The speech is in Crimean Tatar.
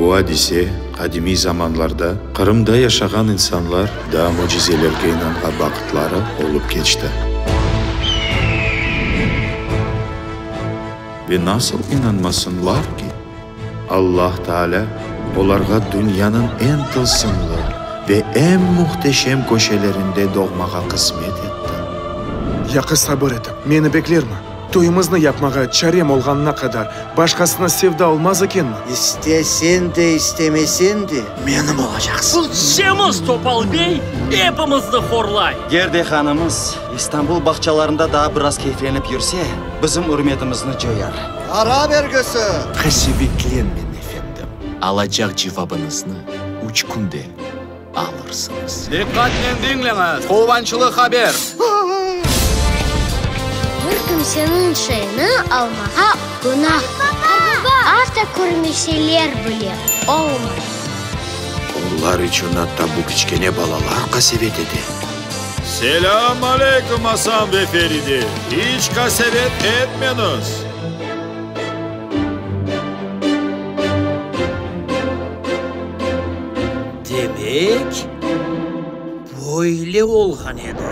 Bu adise qadimiy zamanlarda Qırımda yaşağan insanlar daa mücizelerge inanğan vaqıtları olıp keçti. Ve nasıl inanmasınlar ki, Allah Taalâ olarğa dünyanıñ eñ tılsımlı ve eñ mühteşem köşelerinde doğmağa qısmet etti. Yaqı sabır etip, meni beklermi? Toyumıznı yapmağa çarem olğanına qadar başqasına sevda olmaz ekenmi? İstesen de, istemesen de, menim olacaqsıñ. Bu semiz topal bey epimizni horlay. Gerdehanımız İstanbul bağçalarında daa biraz keyflenip yürse, bizim ürmetimizni coyar. Para bergisi! Qasevetlenmeñ, efendim, alacaq cevabıñıznı üç künde alırsıñız. Diqqatnen diñleñiz, quvançlı haber! Bir kimseniñ şeyini almağa günahtır. Atta körmeseler bile, olmay. Onlar içün atta bu kiçkene balalar qasevet ete. Selâm aleyküm, Asan ve Feride! İç qasevet etmeñiz! Demek, böyle olğan edi.